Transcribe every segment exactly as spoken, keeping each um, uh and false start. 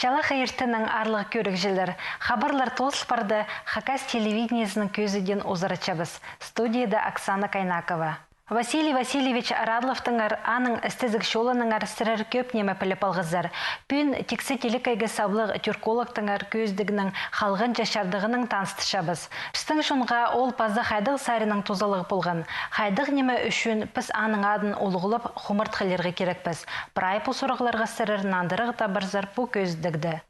Чалахай иртеннең, аарлығ кӧрігҷілер. Хабарлар тоозыл парды, Хакас телевидениезінің кӧзідиин узаратчабыс. Студияда Оксана Кайнакова. Василий Васильевич Радловтаңар, аның істезіг чолынаңар сірер кӧп ниме піліп алғазар. Пӱӱн тиксі телекейге саблығ тюркологтаңар кӧзідігнің халғанҷы чардығынаң таныстырчабыс. Пістің чонға ол паза хайдағ саринаң тузалығ полған? Хайдағ ниме ӱчӱн піс аның адын улуғлап, хумартхылирға кирекпіс? Прай пу сурығларға сірер нандырығ табарзар пу кӧзідігде.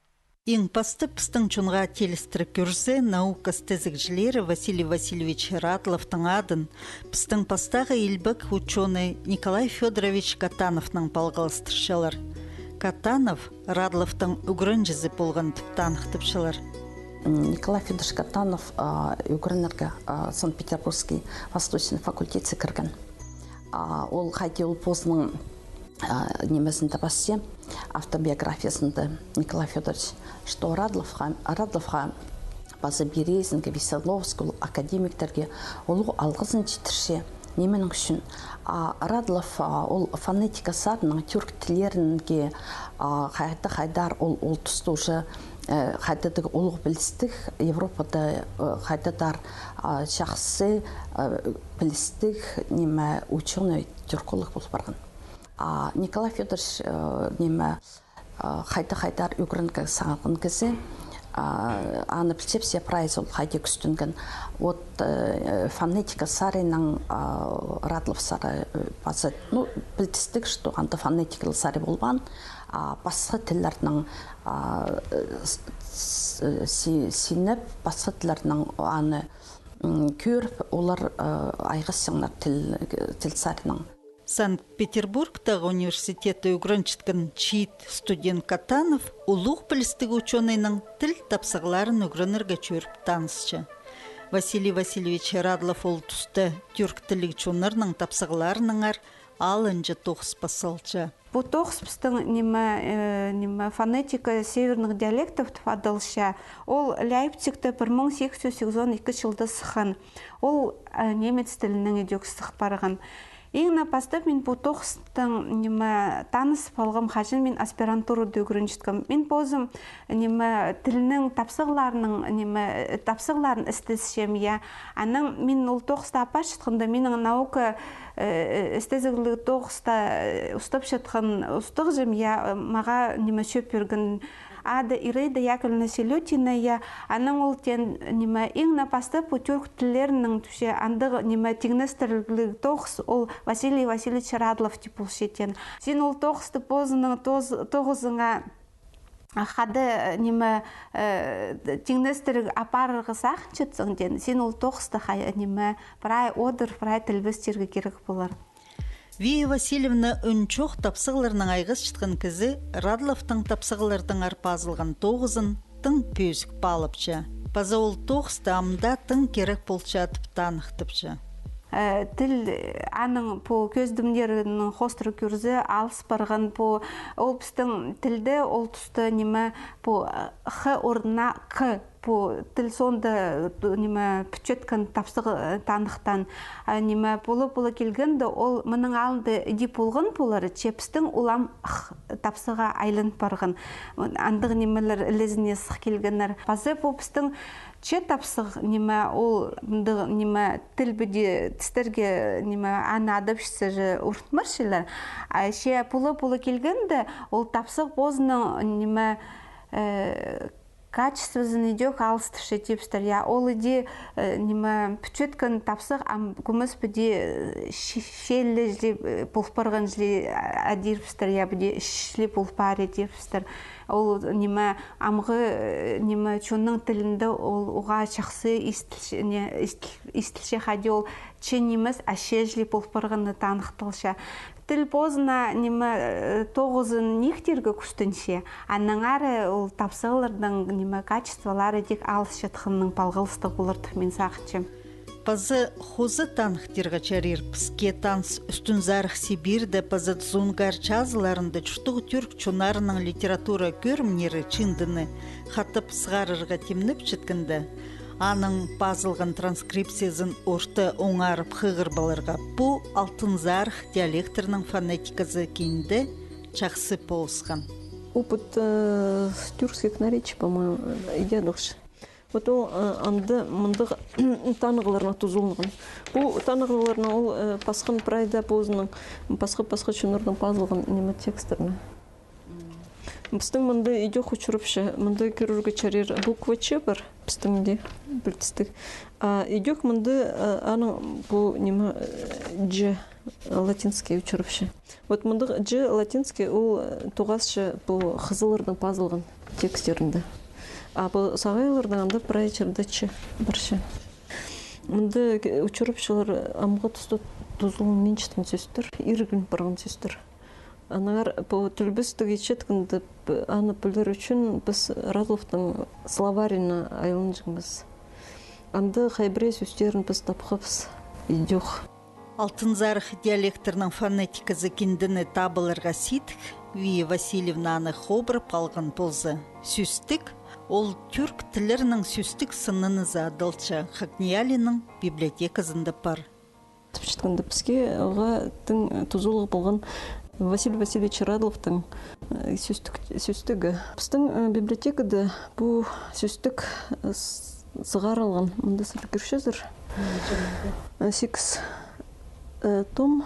Иң пастап пістің чонға тилістіріп кӧрзе, наука істезігҷілері Василий Васильевич Радловтың адын пістің пастағы илбек учёный Николай Фёдорович Катановнаң палғалыстырчалар. Катанов Радловтың ӱгренҷізі полған тіп таныхтапчалар. М, Николай Фёдорович Катанов, а, ӱгренерге, а, Санкт-Петербургский восточный факультетсер кірген. А, ол хайди ол позының, а, нимезінде пасча, автобиографиязында Николай Фёдорович, что Радловха, Радловха паза Березинге, Веселовскийге, ол академиктерге улуғ алғызын читірче. Нименің ӱчӱн? А, Радлов, а, ол фонетика саринаң тюрк тіллерінге, а, хайда-хайдар ол, ол туста уже, э, хайдағ-да улуғ пілістіг, Европада, э, хайдағ-да, а, чахсы, э, пілістіг, ниме, учёный тюрколог пол парған. А Николай Фёдорович, э, ниме, а, хайда-хайдар ӱгренерге сағынған кізі, а, аны пілчебіс, прайзы ол хайди кӱстенген. Вот, э, фонетика саринаң, а, Радлов сари, э, паза, ну, пілдістіг, что анда фонетикалы сари полбаан, а пасха тіллернең, а, с-, с-, си-, синеп, пасха тіллернең аны, м, кӧріп, олар, э, айғасчаңнар тіл, тіл саринаң. Санкт-Петербургтағы университетте ӱгренчеткен чиит студент Катанов улуғ пілістіг учёнайның тіл тапсағларын ӱгренерге чӧріп танысча. Василий Васильевич Радлов ол туста тюрк тілліг чоннарның тапсағларынаңар алынҷа тоғыс пас салча. Пу тоғыс пістің, ниме, э, ниме, фонетика северных диалектов тіп адалча. Ол Лейпцигте пір муң сигіс чӱс сигізон ікінҷі чылда сыххан. Ол, э, немец тілінең идӧк сых парған. Иң не пастап мин пу тоғыстаң, ниме, таныс полғам, хаҷан мин аспирантурада ӱгренчеткем. Мин позым, ниме, тілнің тапсағларының, ниме, тапсағларын істесчем, я. Анаң мин ол тоғысты апарчатханда, минің наука, э, істезігліг тоғыста, э, устапчатхан устағҷым, я, э, мағаа, ниме, чӧп пирген. Ады Ираида Яковлевна Селётина, я, анаң ол теен, ниме, иң не пастап пу тюрк тіллерінің тіпче, андағ, ниме, тиңнестірігліг тоғыс, ол Василий Васильевич Радлов тіп полча теен. Син ол тоғысты позыңның тоз-, тоғызыңа хада, ниме, э, тиңнестіріг апарарға сағынчатсаң теен, син ол тоғысты хай-, ниме, прай одыр, прай тілбестирге кирек полар. Вия Васильевна ӧӧн чох тапсағларнаң айғасчатхан кізі Радловтың тапсағлардаңар пазылған тоғызын тың пӧзік паалапча. Паза ол тоғысты ам даа тың кирек полча тіп таныхтапча. Э, тіл, э, аның пу кӧзідімнерінең хоостыра кӧрзе, алыс парған пу, ол пістің тілде ол туста, ниме, пу, э, х орнына к, пу тіл соонда, э, ту-, ниме, пӱтчеткен тапсағ, э, таныхтаан. А, ниме, пулы-пулы килгенде, ол мының алнында іди полған полар, че пістің ол ам х тапсағға айлан парған. Андағ нимелер ілезіне сых килгеннер. Паза пу пістің ч тапсағ, ниме, ол мындағ, ниме, тіл піди тістерге, ниме, аны адапчатса же урут парчалар. А че пулы-пулы килгенде, ол тапсағ позының, ниме, э, качествозын идӧк алыстырча тіпчелер, я, ол іди, э, ниме, пӱтчеткен тапсағ ам кӧмес піди, э, чи-, чиилле чіли, э, пол парған чіли, а, адирбістер, я, піди чіли пол парир тіпчелер. Ол, ниме, амғы, э, ниме, чонның тілінде ол уғаа чахсы истілче, не, истіл-, истілче, хайди ол ч нимес, а ч чіли пол парғаны таныхталча. Тіл позына, ниме, э, тоғызын нииктерге кӱстенче, анаң ары ол тапсағларның, ниме, качестволары тик алысчатханнаң палғалыстығ полар тіп мин сағынчам. Паза хоза таныхтирға чарир, піске таныс Ӱстӱнзарығ Сибирьде паза Дзунгар чазыларында чурттығ тюрк чоннарының литература кӧрімнері чыындыны хатап сығарарға тимнепчеткенде, аның пазылған транскрипциязын орта оңарып хығырып аларға пу Алтынзарығ диалектернің фонетиказы кинде чахсы полысхан. Опыт, э, тюркских наречий, по-моему, э, идӧк адалча. Вот ол, э, анда мындағ танығларнаң тузаланған. Пу танығларнаң ол, э, пасхан прайда позының пасха-пасха чоннардаң пазылған ниме текстерні. Пістің мында идӧк учурапча, мында кӧрерге чарир буква Ч пар, пістің дее пілдістіг. А идӧк мында, э, аның пу ниме, э, Дж латинский учурапча. Вот мындағ Дж латинский ол, э, тоғасча пу хызыллардаң пазылған текстерінде. А пу сағайлардаң анда прай чирде Ч парча. Мында ке-, учурапчалар амғы туста тузаланминчатхан сӧстер, иргіл парған сӧстер. Аннаңар пу тілбестіг итчеткенде, п-, аны пілер ӱчӱн піс Радловтың словарина айланҷаңмыс. Анда хай пірее сӧстерін піс тапхабыс идӧк. Алтынзарых диалекттернің фонетиказы киндені таап аларға сидік, Вия Васильевна аны хобырып алған полза. Сӧстік, ол тюрк тіллернің сӧстік сынынызы адалча, Хакньялинның библиотеказында пар. Тіпчеткенде піске оға тың, э, тузалығ полған Василий Васильевич Радловтың, э, сӧстік, сӧстігі. Пістің, э, библиотекада пу сӧстік, э, с-, сығарылған. Мында сірер кӧрчезер. Э, сигіс, э, том.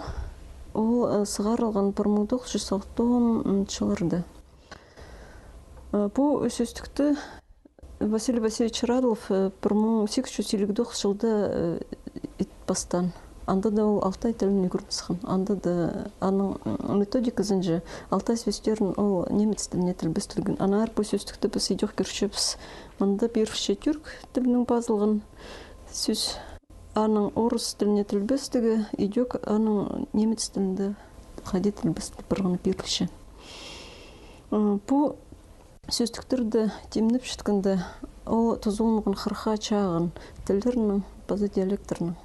Ол, э, сығарылған пір муң тоғыс чӱс алтон чылларда. Э, пу сӧстікті Василий Васильевич Радлов, э, пір муң сигіс чӱс илиг тоғыс чылда, э, ит пастаан. Анда даа ол алтай тілін ӱгренібіскен. Анда даа аның, м, методиказынҷа алтай сӧстерін ол немец тіліне тілбестелген. Аннаңар пу сӧстікті піс идӧк кӧрчебіс. Мында пирілче тюрк тілінең пазылған сӧс. Аның орыс тіліне тілбестігі, идӧк аның немец тілінде хайди тілбестеліп парғаны пирілче. М, пу сӧстіктерді тимнепчеткенде, ол тузаланған хырыхха чағын тіллернің паза диалекттернің.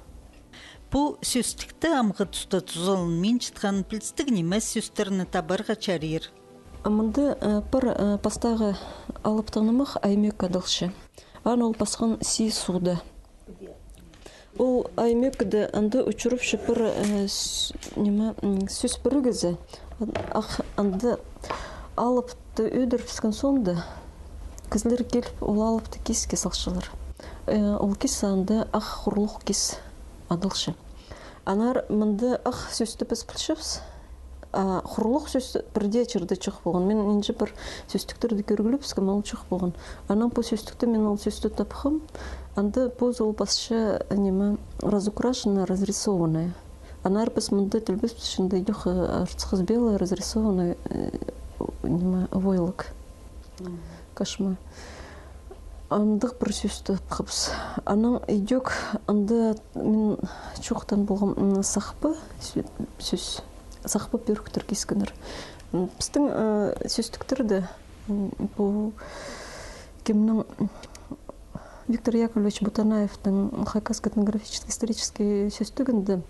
Пу сӧстікті амғы туста тузаланминчатхан пілдістіг нимес сӧстерні табарға чарир. А мында, э, пір, э, пастағы алыптығ нымах аймӧк адалча. Аны ол пасхан Сии сууда. Ол аймӧкте анда учурапча пір, э, с-, ниме, м, сӧс пӱрігізі. Ах, анда алыпты ӧдірібіскен соонда, кізілер киліп, ол алыпты киске салчалар. Э, ол кис анда ах хурлух кис адалча. Аннаңар мында ах сӧсті піс пілчебіс, а хурлух сӧс пірдее чирде чох полған. Мин нинҷе пір сӧстіктерді кӧргілебіскем, ол чох полған. Анаң пу сӧстікті, мин ол сӧсті тапхам, анда позы ол пасча, ниме, разукрашенная, разрисованная. Аннаңар піс мында тілбеспіс, чында идӧк, э, артых хыс белая, разрисованная, э, ниме, войлок. Кошмар. Андағ пір сӧсті тапхабыс. Анаң идӧк анда мин чоохтаан полғам, м, сахпа сӧ-, сӧс. Сахпа пӧріктер кискеннер. М, пістің, э, сӧстіктерде, м, пу кемнің, Виктор Яковлевич Бутанаевтың Хакасский этнографический исторический сӧстігінде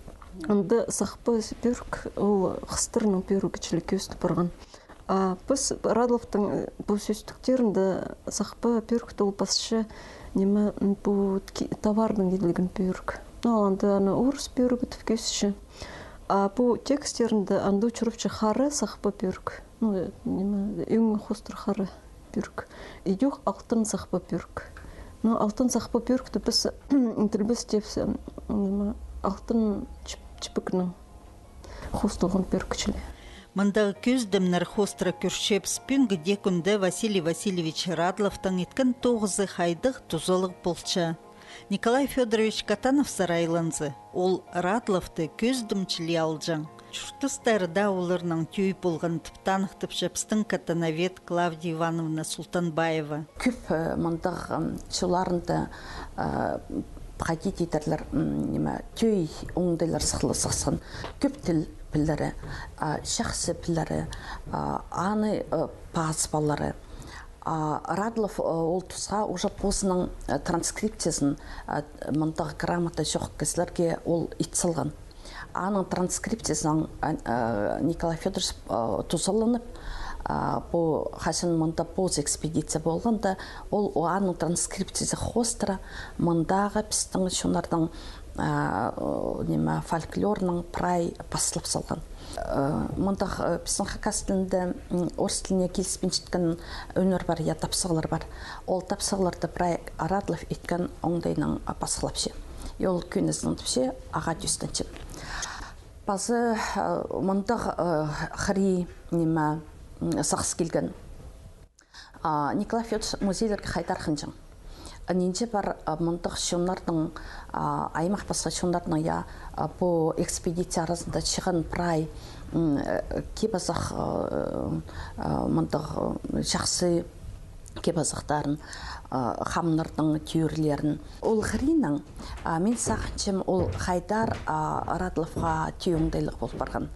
анда сахпа пӧрік, ол хыстарның пӧрігі чіли кӧзіділ парған. А піс Радловтың, э, пу сӧстіктерінде сахпа пӧрік ол пасча, ниме, м, пу ки-, товарнаң иділген пӧрік. Ну, анда аны орыс пӧрігі тіп кӧзітче. А пу текстерінде анда учурапча хара сахпа пӧрік. Ну, э, ниме, ӧң хоостыра хара пӧрік. Идӧк алтын сахпа пӧрік. Ну, алтын сахпа пӧрікті піс тілбестебіс, м, ниме, алтын чіп-, чіпікнең хоосталған пӧрік чіли. Мындағы кӧзідімнер хоостыра кӧрчебіс, пӱӱнгі дее кӱнде Василий Васильевич Радловтың иткен тоғызы хайдағ тузалығ полча. Николай Фёдорович Катановсар айланза, ол Радловты кӧзідім чіли алҷаң. Чуртастары даа оларның тӧӧй полған тіп таныхтапча пістің катановед Клавдия Ивановна Султанбаева. Кӧп, э, мындағ, м, чылларында, э, хайди тидірлер, м, ниме, тӧӧй оңдайлар сыхла-, сыхсаң, кӧп тіл пілері, а, чахсы пілері, а, аны, э, пазып алары. А Радлов, э, ол тусха уже позының, э, транскрипциязын, э, мындағ грамота чох кізілерге ол ит салған. Аның транскрипциязын, а, а, Николай Фёдорович, а, тузаланып, а, пу хаҷан мында позы экспедиция полғанда, ол, о, аның транскрипциязы хоостыра мындағы пістің чоннарның а, о, ниме, фольклорның прай пазылып салған. Э, мындағ, э, пістің хакас тілінде, м, орыс тіліне киліспинчеткен ӱннер пар, я, тапсағлар пар. Ол тапсағларны прай Радлов иткен оңдайнаң, а, пазылапча. И ол кӧнізінең тіпче, ағаа тӧстенче. Пазы, э, мындағ, э, хыри, ниме, м, сағыс килген. А, Николай Фёдорович музейлерге хайдар хынҷаң. А, нинҷе пар, а, мындағ чоннарның, а, аймах пасха чоннарның, я, а, пу экспедиция аразында чыған прай, м, э, кип-азах, э, э, мындағ, э, чахсы кип-азахтарын, э, хамнарның тӧрлерін. Ол хыриннаң, а, мин сағынчам, ол хайдар, а, Радловха тӧӧй оңдайлығ пол парған.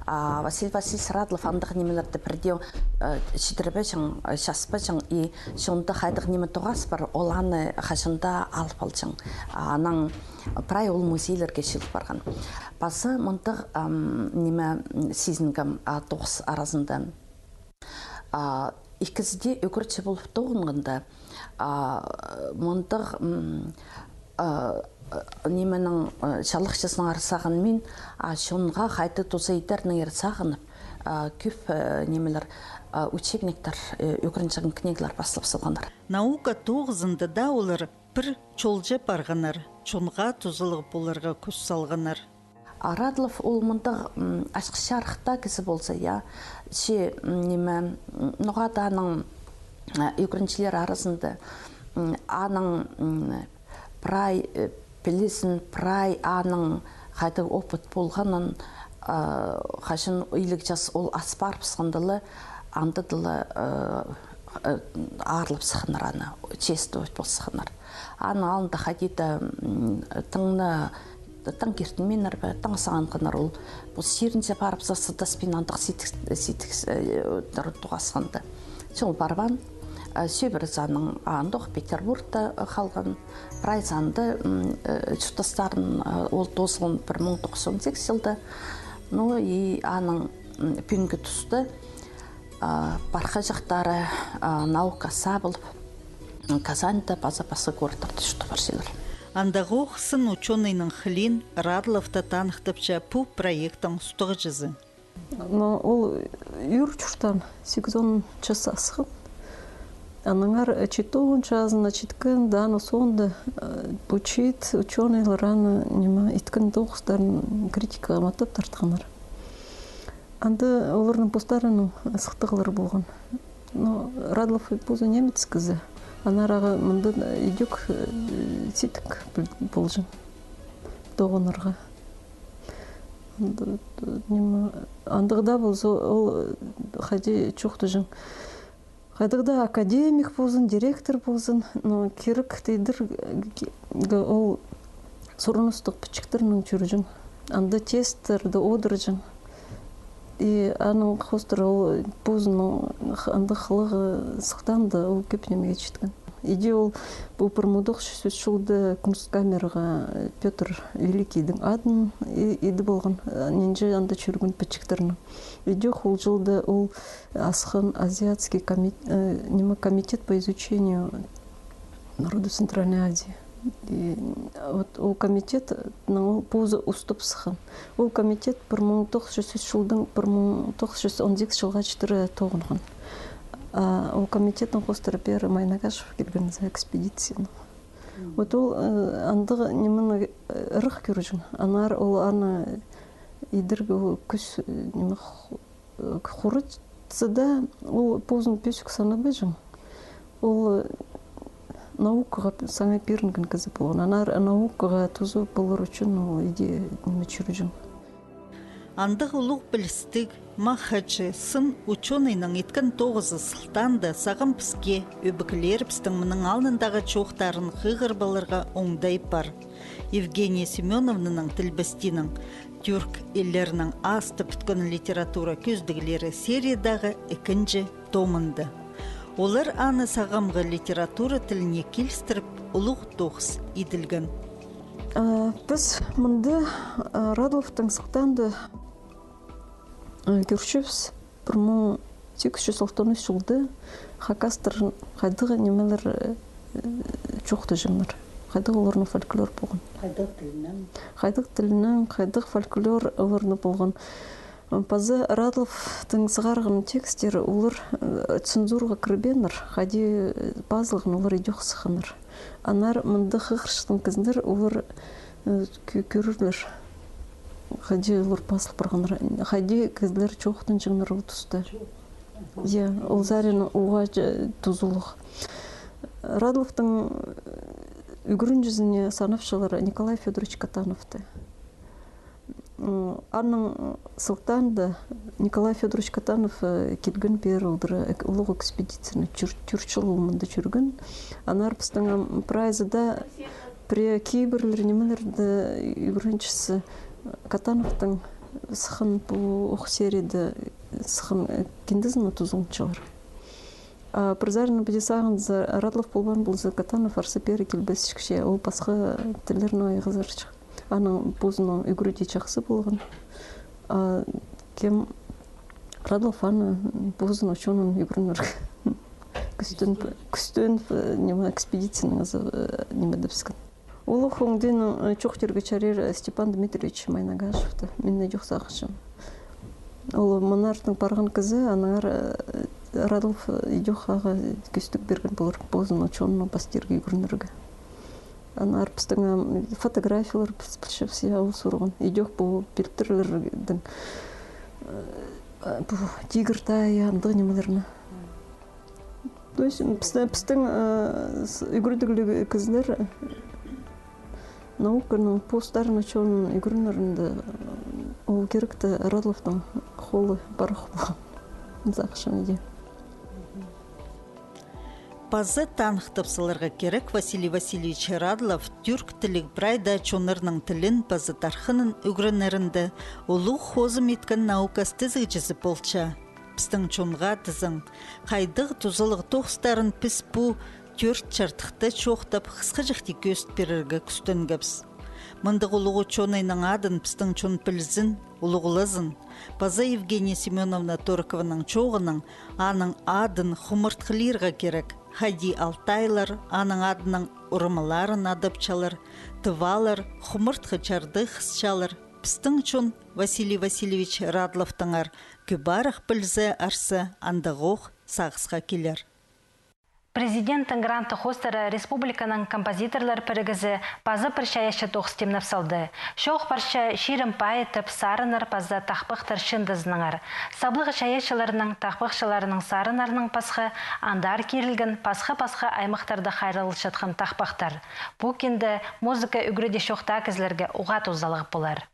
А, Василий Васильевич Радлов андағ нимелерні пірдее, э, чідірбеҷең, э, часпаҷаң, и чонда хайдағ ниме тоғас пар, ол аны хаҷан даа алып алҷаң. А, анаң прай ол музейлерге чыыл парған. Пазы мындағ, ам, ниме, м, сизінгем, а, тоғыс аразында. А, ікізі дее ӱгретчі полып тоғынғанда, а, мындағ, м, а, а, нименің, а, чалахчызынаңар сағынмин, а, чонға хайди туза идернеңер сағынып, а, кӧп, а, нимелер, а, учебниктер, э, ӱгренҷең книгалар пазылып салғаннар. Наука тоғызында даа олар пір чолҷа парғаннар, чонға тузалығ поларға кӱс салғаннар. А Радлов ол мындағ, м, ачых-чарых таа кізі полза, я, че, м, ниме, м, ноға-да аның, а, ӱгренҷілер аразында, м, аның, м, прай, э, пілізін, прай аның хайдағ опыт полғанын, а, хаҷан иліг час ол ас парыбысханда ла, анда даа ла, э, э, аарлап сыхханнар аны, чествовать пол сыхханнар. Аның алнында хайди-да, м, таңна, таң киртінминнер бе, таң сағынғаннар ол. Пу сирінҷе парыбыза сыдаспин андағ сидік, сидік, э, тор-, тоғасханда. Че ол парбаан, э, сӧбірезі аның андох Петербургта, э, халған. Прайзы анда, м, э, чуртастарын, э, ол тоозылған пір муң тоғыс чӱс он сигіс чылда. Ну и аның, м, пӱӱнгі туста а, пархаҷахтары, а, наука сабылып, Казаньда паза пасха городтарда чуртап парчалар. Андағох сын учёнайның хылиин Радловты таныхтапча пу проекттің устағҷызы. Но ол ӱр чуртаан, сигізон час асхан. Аннаңар, э, читон чазына читкен, даның соонда, э, пу чиит учёнайлар аны, ниме, иткен тоғыстарын критикаға матап тартханнар. Анда оларның постарының сыхтағлары полған. Но Радлов позы немец кізі. Аннаңар ағаа мында идӧк, э, сидік піл-, полҷаң тоғынарға. Анда, э, ниме, андағ даа полза, ол, э, хайди чоохтаҷаң. Хайдағ даа академик ползын, директор ползын, но кирек тидірге ол сурыныстығ пічіктернең чӧрҷең. Анда тестерде одырҷаң. И аның хоостыра ол позының х-, андағ хылығы сыхтаанда, ол кӧп нимее читкен. Иди ол пу пір муң тоғыс чӱс ӱс чылда Кунсткамераға Пётр Великийдің адын и-, идіп алған, нинҷе анда чӧрген пічіктернең. Идӧк ол чылда ол асхан азиатский коми-, э, ниме, комитет по изучению народов Центральной Азии. И вот ол комитет, ну, ол позы устап сыххан. Ол комитет пір муң тоғыс чӱс ӱс чылдаң пір муң тоғыс чӱс он сигіс чылға читіре тоғынған. А ол комитеттің хоостыра пеер Майнагашев килген за экспедицияны. Вот ол, э, андағ нимені, э, ырах кӧрҷең. Аннаңар ол аны идерге ол кӱс, э, ниме, ху-, э, хуратса даа, ол позын пӧзік санабаҷаң. Ол, э, наукаға п-, саңай пирінген кізі полған. Аннаңар наукаға туза полар ӱчӱн ол иди ниме чӧрҷең. Андағ улуғ пілістіг, махачы, сын учёнайның иткен тоғызы сылтаанда сағам піске ӧбекелерібістің мының алнындағы чоохтарын хығырып аларға оңдай пар. Евгения Семёновнаның тілбестиинің «Тюрк иллернің аасты пӱткен литература кӧзідіглері» сериядағы ікінҷі томында. Олар аны сағамғы литература тіліне килістіріп, улуғ тоғыс иділген. А, піс мында, а, Радловтың сыхтаанда, а, кӧрчебіс, пір муң сигіс чӱс алтон ӱс чылда хакастар хайдағ нимелер, э, чоохтаҷаңнар. Хайдағ оларның фольклор полған? Хайдағ тілінең? Хайдағ тілінең, хайдағ фольклор оларның полған? Паза Радловтың сығарған текстері, олар, э, цензураға кірбееннер, хайди, э, пазылған, олар идӧк сыхханнар. Аннаңар мында хығырчатхан кізілер, олар, э, кӧ-, кӧрерлер, хайди олар пазыл парғаннар, хайди кізілер чоохтанҷаңнар ол туста. Я, ол саринаң уғаа тузалығ. Радловтың ӱгренҷізіне санапчалар Николай Фёдорович Катановты. М, аның сылтаанда Николай Фёдорович Катанов, э, килген пеер ол даа, э, улуғ экспедицияны тӧрт, тӧрт чыл ол мында чӧрген. Аннаңар пістің, ам, прайзы даа пірее кибірлер, нимелерде ӱгренчізі Катановтың сыххан пу ох серияда сыххан, э, киндезін тузаланчалар. А пір саринаң піди сағынза, Радлов полбаан полза, Катанов арса-пеер килбесче, ол пасха тіллерні айғазарҷых. Аның позының ӱгредии чахсы полған. А кем Радлов аны позының учёныйын ӱгренерге кӱстен, кӱстен, э, ниме, экспедицияның азы, э, ниме тіпчеткен. Улуғ оңдайнаң, э, чоохтирға чарир, э, Степан Дмитриевич Майнагашевті. Мин идӧк сағынчам. Ол мынаңар тың парған кізі, аннаңар, э, Радлов, э, идӧк ағаа кӧстіг пирген полар, позының учёныйын пастирға ӱгренерге. Аннаңар пістің, ам, фотографиялар піс пілчебіс, я, ол сурған. Идӧк пу пилтірлердің, э, пу тигір тайы, андағ нимелерні. То есть, м, пістің, пістің, э, с-, ӱгредігліг кізілер, э, науканың постарының чонын ӱгренерінде, э, ол киректе Радловтың холы парах полған. Сағынчам, я. Паза таныхтап саларға кирек, Василий Васильевич Радлов тӱрк тіліг прай даа чоннарның тілін паза тархынын ӱгренерінде улуғ хозым иткен наука істезігҷізі полча. Пістің чонға тізең, хайдағ тузалығ тоғыстарын піс пу тӧрт чардыхта чоохтап, хысхаҷахти кӧзіт пирерге кӱстенгебіс. Мындағ улуғ учёныйның адын пістің чон пілзін, улуғлазын. Паза Евгения Семёновна Торокованың чооғынаң, аның адын хумартхылирға кирек, хайди алтайлар аның адынаң урумаларын адапчалар, тывалар хумартхы чарды хысчалар. Пістің чон Василий Васильевич Радловтаңар кӧп арах пілзе арса, андағох сағысха килер. Президенттің гранты хоостыра республиканың композиторлар пірігізі паза пір чайаачы тоғыс тимнеп салды. Чоох парча «Чирім пай» тіп сарыннар паза тахпахтар чыындызынаңар. Саблығ чайаачыларның, тахпахчыларның сарыннарынаң пасха, андар кирілген пасха-пасха аймахтарда хайралласчатхан тахпахтар. Пу кинде музыка ӱгредіҷі чоохтағ кізілерге уғаа тузалығ полар.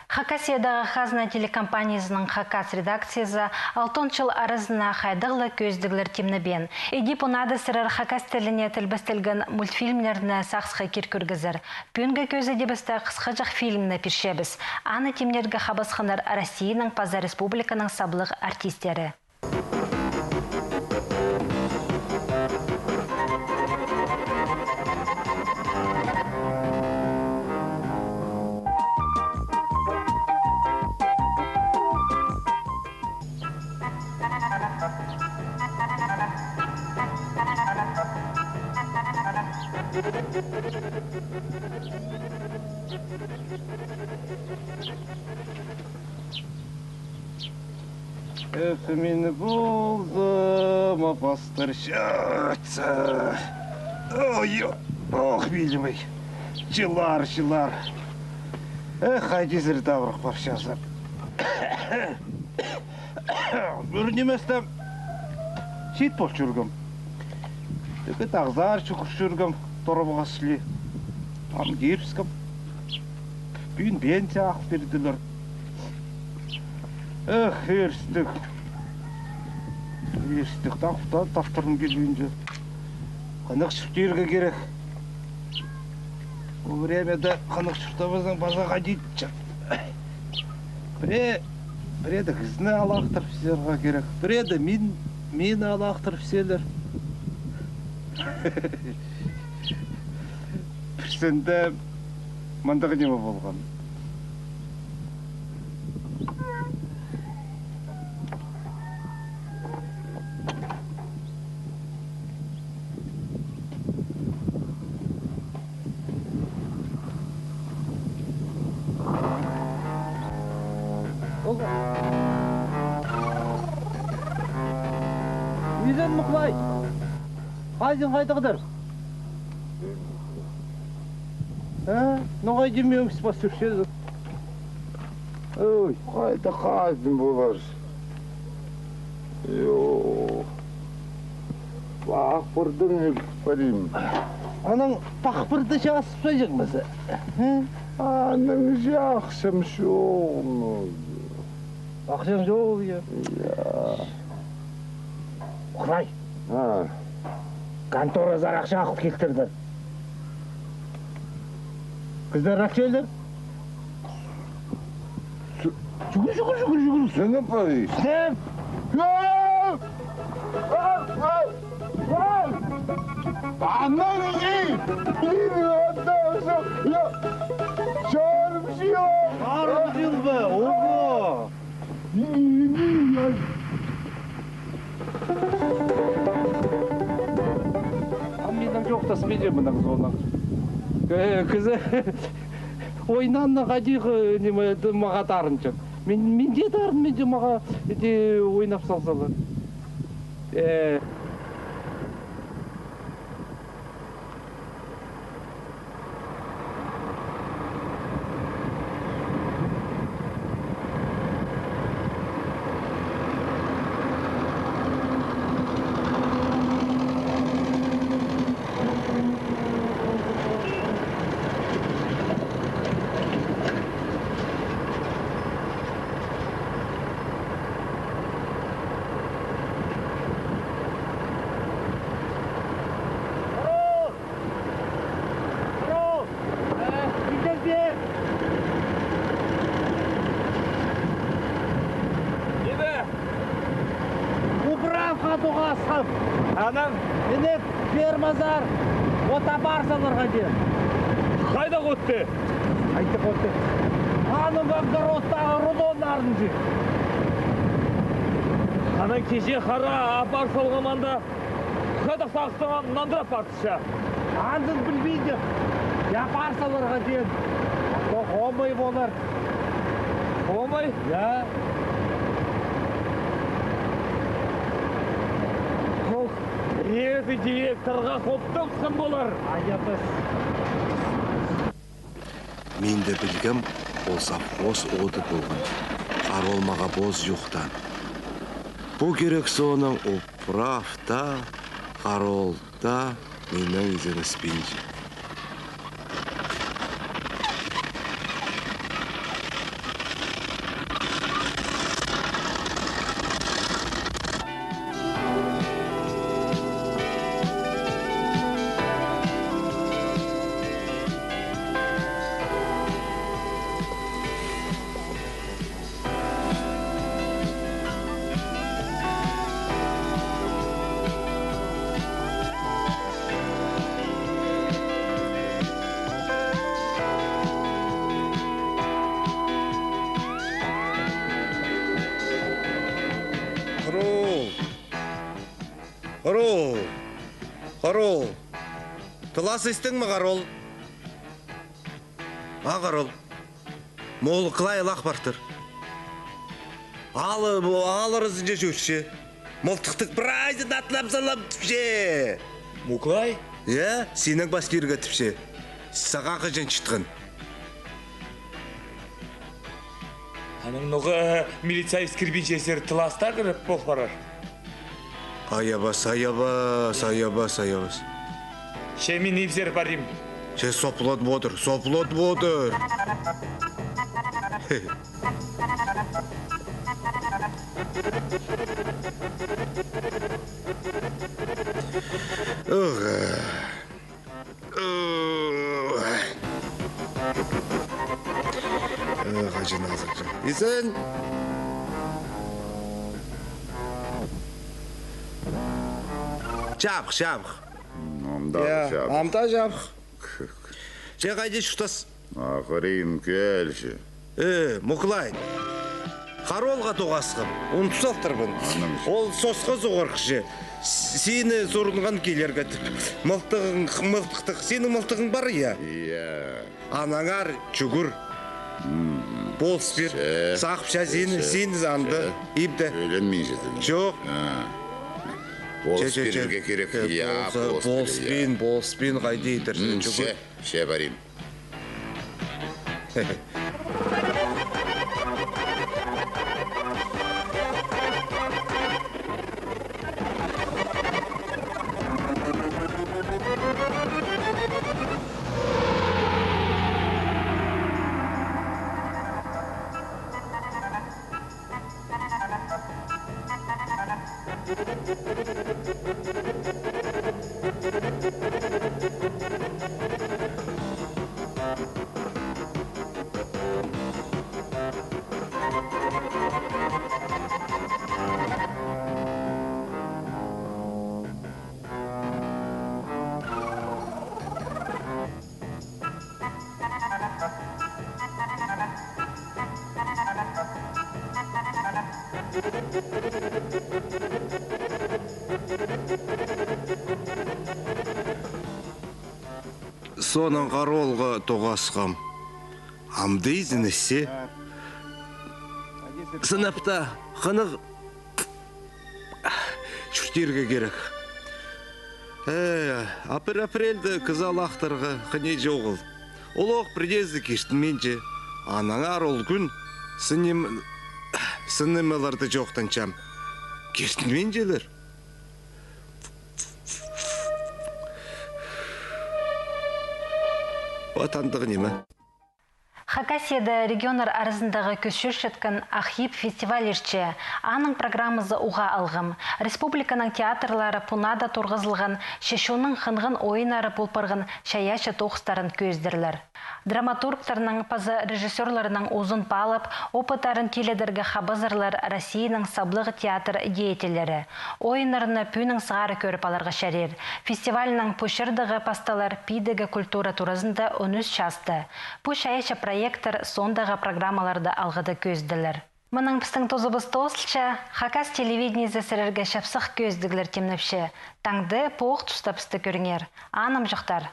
Хакасиядағы «Хазна» телекомпаниязының хакас редакциязы алтон чыл аразына хайдағ ла кӧзідіглер тимнебеен. Іди пу наада сірер хакас тіліне тілбестелген мультфильмнерні сағысха кир кӧргізер. Пӱӱнгі кӧзідібісте хысхаҷах фильмні пирчебіс. Аны тимнирге хабысханнар Россияның паза республиканың саблығ артисттері. Эх, мин ползам, ма пастырчатса. Ой, ох, пилбей. Чыллар, чыллар. Эх, хайди сірер табырах парчазар. Ӱр ниместе чиит пол чӧргем. Тігі тағзар чӱгӱр чӧргем, торабағас чіли. Ам кирібіскем. Пӱӱн пенсия ах пирділер. Эх, ирістіг. Ирістіг тахта таптырым килгенҷе. Хынығ чуртирға кирек. Ол времяда хынығ чуртабазаң, паза хайди ча-, піре-, пірееде кізіні алаахтыр пісерге кирек. Пірееде мин, мині алаахтыр пісерлер. Пірсінде мындағ ниме полған. Изен, Муклай! Азин хайдағдыр? Э? Ну, хайди миң спас турчазың? Ой. Хайда хазин полар? Йо. Пахпырдың ӧліп парим. Анаң пахпырды чазып салҷаң ба сірер? Анаң чахсым чоғыл. Ахчаң чоғыл, я? Я. Муклай. А. Конторазар ахча алып килтірдім. Кізілер ахча алды. Чӱгӱр, чӱгӱр, чӱгӱр, чӱгӱр. Сен апай. Сен. Анаң ей! Мин анда, я. Чарым чыл. Чарым чыл ба? Ого! А минің чоохтас пирче мынаң зонаң. Э, кізі ойнанны хайдағ, э, ниме, т-, мағаа тарынҷаң. Мин, мин дее тарын, мин дее мағаа, иди, ойнап салзалар. Э. Здорово! Здорово! Э, иди сюда! Ниме? Управха тоғасхам. Анаң? Мына фермазар от апар саларға теен. Хайдағ отты? Хайдағ отты? Анаң огородтағы рулоннарын чи. Анаң кичее хара апар салғам анда. Хайдағ сағыстаң нандыра апарды. Ча. Анзын пілбинчем. Я, апар саларға теен. Тох, омай полар. Омай? Я. Ол ээзі директорға хоптапчатхан полар. Айабас. Мин дее пілгем, ол совхоз оды полған. Харол мағаа позы чоохтаан. Пу кирек соонаң управ таа, харол таа минең изеніспинче. Харол! Харол! Харол! Тылас истің ме, Харол? А, Харол. Муклай ла ах партыр. Алы, ааллар ызынҷа чӧрче. Мылтыхтығ прайзын атлап салам тіпче. Муклай? Я, синең пас кирге тіпче. Сағаа хаҷан читкен? Анаң ноға милиция ис кірбинче, сірер тыласта кіріп пол парар. Айабас, айабас, айабас, айабас. Че мин ибзер парим. Че соплатып одыр, соплатып одыр. Ох. Ох, хаҷан азырҷаң. Изен! Чабых, чабых. М, ам даа чабых. Я, ам даа чабых. Че хайди чуртас? Ахырын килче. Э, Муклай. Харолға тоғасхам. Ундут салтырбын. Анаң. Ол сосха суғарча. С-, сині сурынған килерге тіп. Мылтығың, мылтыхтығ. Синің мылтығың пар, я? Я. Анаңар чӱгӱр. М. Полыс пир. Че. Сағыпча сині, че, сині анда. Че. Ибде. Ӧленминчезің. Чох. А. Полыс пирерге кирек. Я, полыс пирерге, я. Полыспин, полыспин, хайди идерзің, чӱгӱр. Че, че, парим. Соонаң Ары оолға тоғасхам. Амды изеніссе. Сынап та, хынығ чуртирға кирек. Э, а пір апрельде кізі алахтарға хынығ чоғыл. Олох пірдеезі киртінминче. Анаң Ары оол кӱн сыним-, сынымаларны чоохтанчам. Киртінминчелер. Вот андағ ниме. Хакасияда регионнар аразындағы кӧзітчеткен «Ах иб» фестиваль иртче. Аның программазы уғаа алғым. Республиканың театрлары пу наада турғызылған, че чонның хынған ойыннары пол парған чайаачы тоғыстарын кӧзідерлер. Драматургтарның паза режиссёрларның узын паалап, опыттарын тилідерге хабазарлар Россияның саблығ театр деятельлері. Ойыннарны пӱӱннең сығара кӧріп аларға чарир. Фестивальның пу чирдегі пасталар пидігі культура туразында он ӱс часты. Пу чайаачы проекттер соондағы программаларда алғыда кӧзіділер. Мынаң пістің тузыбыс тоозылча. Хакас телевидениезі сірерге чапсых кӧзідіглер тимнепче. Таңды пу ох туста пісті кӧріңер. Анымҷохтар.